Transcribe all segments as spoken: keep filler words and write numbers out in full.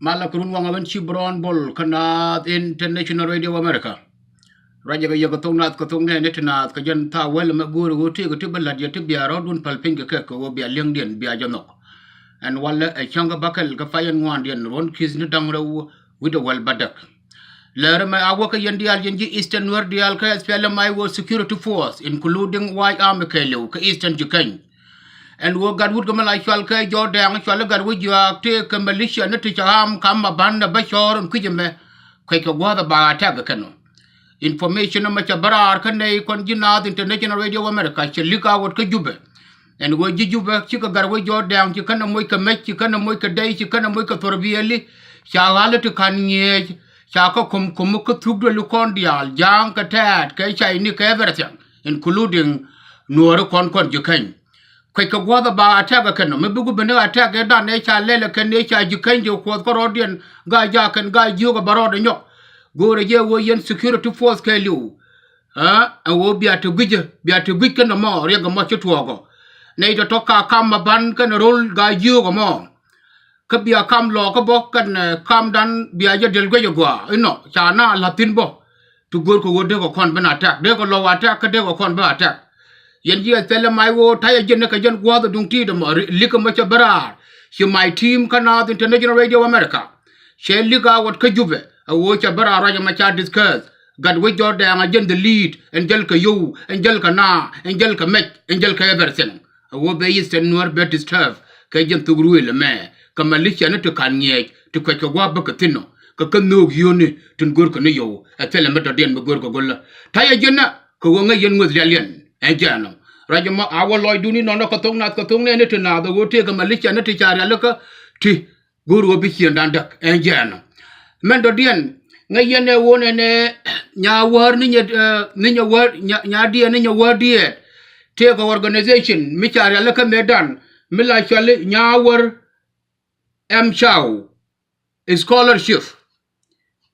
Malɛ kɛ run waŋ ɛ ɣän ci Brown Bol kä Naath International Radio America. Ruacɛ kɛ yɛ kɛ thok Naath kɛ thok nɛɛni ti naath kɛ jɛn thaak wäl ɛmɛ go̱o̱ri ɣöö tëëkɛ ti bi la̱t yɛ ti bia rɔ̱dun päl piny kɛ kɛ kɛ ɣöö bia li̱eŋdiɛn bia jɛ nhɔk. Ɛn walɛ ɛ cäŋ kä bäkɛl kä pay ɛn ŋuandiɛn ruɔ̱n ki̱th ni da̱ŋ rɛw wi̱cdɛ wäl bädäk. Lɛr ɛmɛ a wä kä yɛn diaal yɛn ji̱ Eastern Nuer diaal kä S P L M I O security force, including White Army kɛɛliw kä Eastern Jikɛny. Ɛn ɣöö gat wut kɛ mi la cual kɛ jɔɔk dɛ̈ɛ̈ŋ cual i̱ gat wä jiɔaak tëëkɛ militia ni ti cɛ ɣaam kam ma ba̱n ɛ bä cɔɔr ɛn kui̱c ɛmɛ. Kuec kɛ gua̱a̱th ɛ ba attack kɛn ɔ. Information ɛmɛ cɛ bä raar kä nɛy kɔn ji̱ Naath International Radio America cɛ li̱k a ɣöt kä Jubɛ. Ɛn ɣöö ji̱ Jubɛ cikɛ gat wä jɔɔk dɛ̈ɛ̈ŋ ci kɛn ɛ moc kɛ mec ci kɛn ɛ moc kɛ dɛy ci kɛn ɛ moc kɛ thorbiɛli. Ca ɣa̱l i̱ ti ka̱n ŋi̱eec. Ca kä ko̱m ko̱m kä thuk duëli kɔn diaal ja̱a̱ŋ kɛ tɛ̈t kɛ cayni kɛ everything, including Nuääri kɔn kɔn Jikɛny. Kuec kɛ gua̱a̱th ɛ ba attack ɛ kɛn ɔ mi bi ku ben i̱ attack ëë dan ëë ca lɛl ɛ kɛn ëë ca Jikɛny jɛ kuɔth kä rɔɔdiɛn. Gaa jaak kɛn gaa jiöök ɛ bä rɔɔdɛ nyɔk. Go̱o̱rɛ jɛ ɣöö yɛn security force kɛɛliw. Ɛ ɣöö bia te gui̱cä bia te gui̱c kɛn ɛmɔ riɛk ɛmɔ ci tuɔɔk ɔ. Nɛy tɔ̱tɔ̱ ka kam ma ba̱n kɛn ro̱l gaa jiöök ɛmɔ. Kä bia kam lɔɔkä bä kɛn ɛ kamdan bia jɛ diɛl guic ɛ gɔaa inɔ ca na la̱th thi̱n bä. Ti görkɛ ɣöö dee kɛ kɔn ben attack dee kɛ lɔw attack kä dee kɛ kɔn ben attack. Yɛn ji̱ ɛ thilɛ may ɣöö ta̱yɛ ji̱n ni kɛ jɛn gua̱a̱th ɛ duŋ ti̱i̱t ɛmɔ ri- li̱k ɛmɔ cɛ ben raar. Ci my team kä Naath International Radio America. Cɛ li̱k a ɣöt kä Jubɛ ɛ ɣöö cɛ ben raar ruac ɛmɔ ca discuss. Gat wec jɔɔk dɛ̈ɛ̈ŋ a jɛn the lead ɛn jäl kɛ yow ɛn jäl kɛ naa ɛn jäl kɛ mɛc ɛn jäl kɛ everything. A wä bɛ Eastern Nuäär bɛ disturb kɛ jɛn thok ruëël ɛmɛ kɛ militia ni ti ka̱n ŋiɛc ti kuɛc kɛ gua̱a̱p bä kɛ thi̱n ɔ kɛ kä nhöök yio̱o̱ni tin görkɛ ni yio̱w. Ɛ thilɛ mi dɔ̱diɛn mi görkɛ go̱lä. Ta̱yɛ ji̱n nä kɛ ɣöö ŋäc yɛn ŋueth lialiɛn. Ɛn jɛɛn ɔ ruac ɛmɔ a wä lɔcdun inɔnɔ kɛ thok naath kɛ thok nɛɛni ti naath ɛ ɣöö tëëkɛ militia ni ti ca rialikä ti go̱o̱r ɣöö bi ciëŋdan däk. Ɛn jɛɛn ɔ mɛn dɔ̱diɛn ŋäc yɛn ɛ ɣöö nɛnɛ Nyaawär ni nyɛ ni nyɛ wär Nyaadiɛn ni nyɛ wär diɛɛt. Tëëkɛ organization mi ca rialikä mëëdan mi la cuali Nyaawär M Chow scholarship.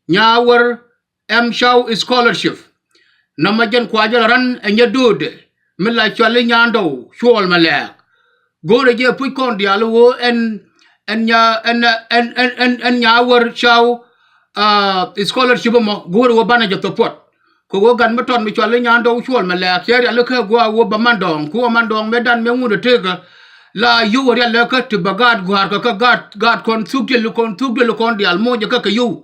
Nyaawär M Chow scholarship. Nɔmɔ jɛn kuacä la ran ɛ nyɛ do̱o̱dɛ mi la cuali Nyandɔw Cuɔl Malɛɛk. Go̱o̱rɛ jɛ puc kɔn diaal ɣöö ɛn ɛn nya ɛn ɛn ɛn ɛn ɛn Nyaawär Chow scholarship ɛmɔ go̱o̱rɛ ɣöö banɛ jɛ support. Kɛ ɣöö gat mi tɔt mi cuali Nyandɔw Cuɔl Malɛɛk cɛ rialikä gua̱a̱ ɣöö bɛ man dɔɔŋ ku ɛ man dɔɔŋ mëëdan mëë ŋut ɛ tëëkä. La yio̱w ɛ rialikä ti bɛ gaat gua̱a̱rkä kä gaat gaat kɔn thuk diɛli kɔn thuk diɛli kɔn diaal moc ɛ kä kɛ yio̱w.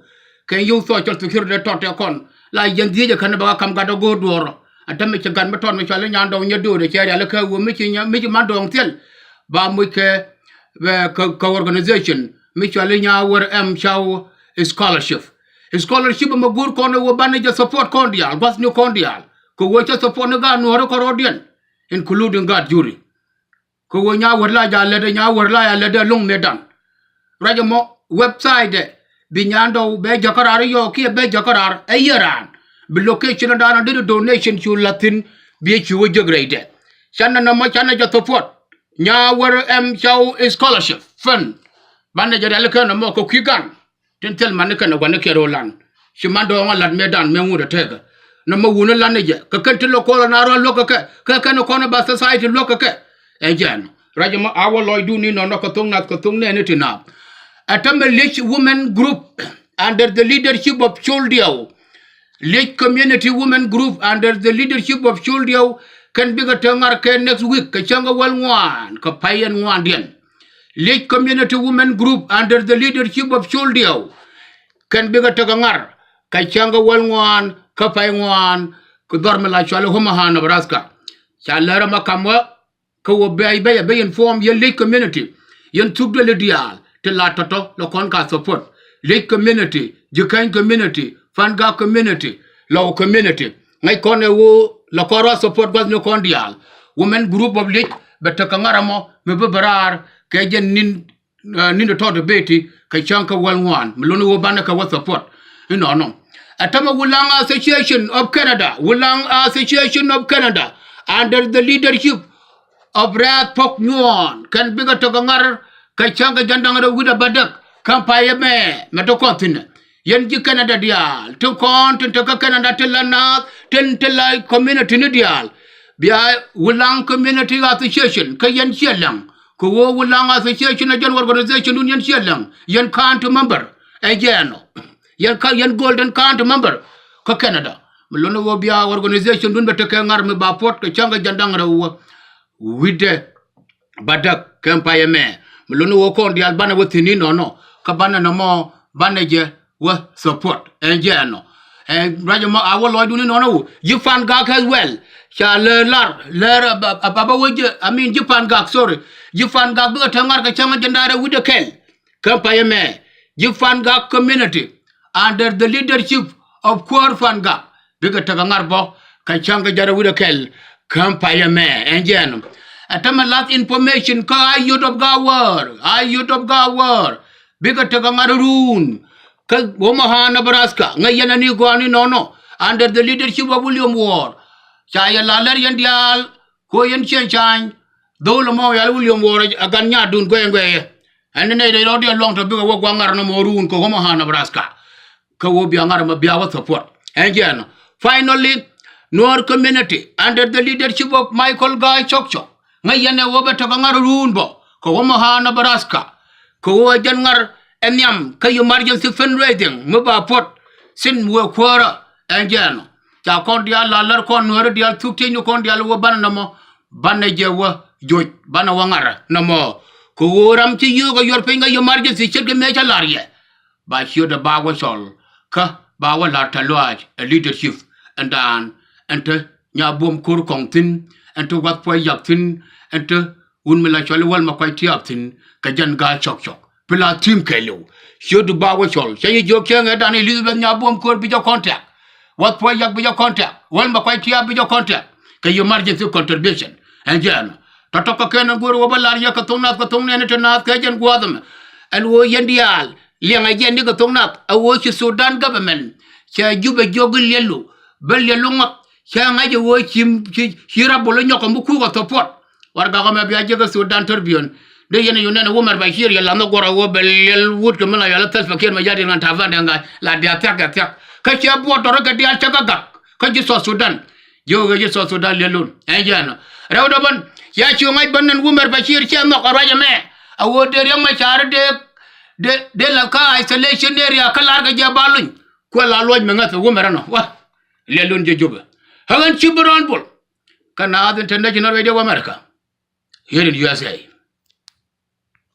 Kɛn yio̱w social security tɔt tɛ kɔn la yɛn dhiec ɛ kɛn bɛ kä ka̱m gat ɛ go̱o̱r duɔ̱ɔ̱r ɔ. Ɛn te mi ci gat mi tɔt mi cuali Nyandɔw nyɛ do̱o̱dɛ cɛ rialikä ɣöö mi ci nya mi ci man dɔɔŋ thil. Ba moc kɛ kɛ kɛ organization mi cuali Nyaawär M Chow scholarship. Scholarship ɛmɛ go̱o̱r kɔn ɛ ɣöö banɛ jɛ support kɔn diaal gua̱thni kɔn diaal kɛ ɣöö cɛ support ni gaat nuɔ̱ɔ̱ri kɔn rɔɔdiɛn including gaat juri. Kɛ ɣöö Nyaawär la ja lätdɛ Nyaawär la ja lätdɛ lo̱ŋ mëëdan. Ruac ɛmɔ website ɛ bi Nyandɔw bɛ jäkä raar i̱ yɔɔk kiɛ bɛ jäkä raar ɛ yiëë raan. Bi location ɛ daanɔ dee di donation cu la̱th thi̱n. Bi ɛ cu wä jek rɛydɛ. Canɛ nɔmɔ canɛ jɛ support. Nyaawär M Chow scholarship fund. Banɛ jɛ rialikä nɔmɔ kɛ kui̱ gan. Tin thil mani kɛn ɛ gua̱n ni kiɛt ɣöö lan ci man dɔɔŋ a lat mëëdan mëë ŋut ɛ tëëkä. Nɔmɔ wuni lan ni jɛ kɛ kɛn ti lo̱k kɔn ɛ na ruac luäk kɛ kɛ kɛ kɛn kɔn ɛ ba society luäk kɛ kɛ. Ɛ jɛn ruac ɛmɔ a wä lɔcdun inɔnɔ kɛ thok nath kɛ thok nɛɛni ti naath. Ɛ tämɛ Liec women group under the leadership of Col Diɛw. Liec community women group under the leadership of Col Diɛw kɛn bikɛ te ŋar kɛ next week kɛ cäŋ kɛ wäl ŋuan kɛ pay ɛn ŋuandiɛn. Liec community women group under the leadership of Col Diɛw kɛn bikɛ tekɛ ŋar kɛ cäŋ kɛ wäl ŋuan kä pay ŋuan kɛ dhɔr mi la cuali Omaha, Nebraska. Ca lär ɛmɛ kam wä kä wä bɛy bɛy a bɛy inform yɛn Liec community. Yɛn thuk duëli diaal ti la tɔ̱tɔ̱ lɛ kɔn ka support. Liec community, Jikäny community, Fangak community, Lɔw community. Ŋäc kɔn ɛ ɣöö la kɔn rɔ support gua̱thni kɔn diaal. Women group of Liec bɛ tekɛ ŋa̱r ɛmɔ mi bi bɛ raar kɛ jɛn ni̱n ni̱n tɔt ɛ beti kɛ cäŋ kɛ wäl ŋuan mi luni ɣöö banɛ kɛ wä support. Inɔnɔ ɛ tämɛ Wulaŋ Association of Canada, Wulaŋ Association of Canada under the leadership of Rɛth Pok Nyuɔɔn kɛn bikɛ tekɛ ŋa̱r kɛ cäŋ kɛ jɛn da̱ŋ rɛw wi̱cdɛ bädäk. Kä pay ɛmɛ mɛ te kɔn thi̱n ɛ yɛn ji̱ Canada diaal ti kɔn tin tekä Canada ti la naath tin ti la community ni diaal. Bia Wulaŋ Community Association kä yɛn ciɛ laŋ Kɛ ɣöö Wulaŋ Association ɛ jɛn organization dun yɛn ciɛ läŋ, yɛn county member ɛ jɛn ɔ. Yɛn ka, yɛn golden county member kä Canada. Mi luni ɣöö bia organization dun bɛ tekɛ ŋar mi ba puɔt kɛ cäŋ kɛ jɛn da̱ŋ rɛw wä. Wi̱cdɛ ba däk kɛn payɛ mɛ. Mi luni ɣöö kɔn diaal banɛ wä thi̱n inɔnɔ. Kä banɛ nɔmɔ banɛ jɛ wä support ɛn jɛ ɛnɔ. Ɛn ruac ɛmɔ a wä lɔcdun inɔnɔ wu. Ji̱ Pan Gak as well. Ca lär lar, lär a, a, a, a ba wä jɛ, I mean, Ji̱ Pan Gak, sorry. Ji̱ Pan Gak bikɛ te ŋar kɛ cäŋ jɛn da̱ŋ rɛw wi̱cdɛ kɛl. Kɛn payɛ mɛ. Ji̱ Pan Gak community under the leadership of Kuäär Pan Gak. Bikɛ tekɛ ŋar bɔ kɛ cäŋ kɛ jɛn da̱ŋ rɛw wi̱cdɛ kɛl. Kɛn payɛ mɛ ɛn jɛ ɛnɔ. Ɛ tämɛ last information kä Ayod of Gawär. Ayod of Gawär. Bikɛ tekɛ ŋar ruun kä Omaha, Nebraska. Ŋäc yɛn ani gɔaa inɔnɔ under the leadership of William Wor. Ca yɛ la lär yɛn diaal kɛ ɣöö yɛn ciɛn cany. Dho̱l ɛmɔ yal William Wor ɛ gan nyaatdun guɛy ɛn guɛyɛ. Ɛn ni nɛy rɛy rɔ̱diɛn luaŋ tɔ bikɛ wä gua̱a̱th ŋar nɔmɔ ruun kɛ Omaha, Nebraska. Kä ɣöö bia ŋar ɛmɔ bia wä support ɛn jɛ ɛnɔ. Finally, Nuer community under the leadership of Michael Gai Cɔk Cɔk. Ŋäc yɛn ɛ ɣöö bɛ tekɛ ŋar ruun bɔ kɛ Omaha, Nebraska. Kɛ ɣöö ɛ jɛn ŋar ɛ nhiam kä emergency fundraising mi ba puɔt thi̱n wëë kuäärä ɛn jɛ ɛnɔ. Ca kɔn diaal la lär kɔn Nuääri diaal thuk tiecni kɔn diaal wä banɛ nɔmɔ, banɛ jɛ wä joc, banɛ wä ŋar nɔmɔ. Kɛ ɣöö ram ci yio̱o̱k ɛ yuɔr piny kä emergency ce̱tkɛ mëë cä la̱r yɛ. Ba ciötdɛ ba wä cɔl kä ba wä la̱r tɛ̈th lɔaac ɛ leadership ɛn daan ɛn te Nyabuɔm Ko̱r Kɔŋ thi̱n, ɛn te Wath Puɔ̱c Yak thi̱n, ɛn te wut mi la cɔl i̱ Wäl Makuac Tiaap thi̱n kɛ jɛn Gaa Cɔk Cɔk. Bi la thi̱i̱m kɛɛliw. Ciötdu ba wä cɔl. Cä yɛ jiök cäŋ ɛ dan Elizabeth Nyabuɔm Ko̱r bi jɛ contact. Wath Puɔ̱c Yak bi jɛ contact. Wäl Makuac Tiaap bi jɛ contact kɛ emergency contribution. Ɛn jɛ ɛnɔ. Tɔ̱tɔ̱ kɛ kɛn ɛ go̱o̱r wä bä la̱r yɛ kɛ thok nath kɛ thok nɛɛni te naath kɛ jɛn gua̱a̱th ɛmɛ. Ɛn ɣöö yɛn diaal liɛŋɛ jɛ ni kɛ thok nath ɛ ɣöö ci Sudan government cɛ Jubɛ jiök i̱ liɛlu, bä liɛlu ŋɔak. Cɛ ŋa̱c ɛ ɣöö ci, ci, ci rabol i̱ nyɔk kɛ mi kuuk ɛ support. Warɛgak ɛmɛ bia jiäk ɛ Sudan Tribune. Dee yɛn ɛ yun nɛn ɛ wumɛr Bashir yɛ la̱th ni guɔ̱r ɛ ɣöö bɛ liɛl wut kɛ mi la yɔal i̱ Salva Kiir Mayardit ŋa̱n Taban Deng Gai la diaal thia̱k kɛ thia̱k. Kä cɛ buɔɔt tɔ̱rä kɛ diaal cä kä gak kä ji̱ South Sudan. Jiök ɛ ɣöö ji̱ South Sudan liɛlun. Ɛn jɛ ɛnɔ. Rɛwdɛ bän. Cia cu ŋa̱c bän nɛn wumɛr Bashir cɛ nhɔk ɛ ruac ɛmɛ. A ɣöö dee Riek Machar dee, dee, dee la̱th kä isolation area kä la̱r kɛ jɛ ba luny. Kuɛ la luɔc mi ŋäth ɛ wumɛr ɛnɔ. Wa. Liɛlun jɛ Jubɛ. Ɛ ɣän ci bi rɔ̱ɔ̱n bol. Kä Naath International Radio of America. Here in U S A.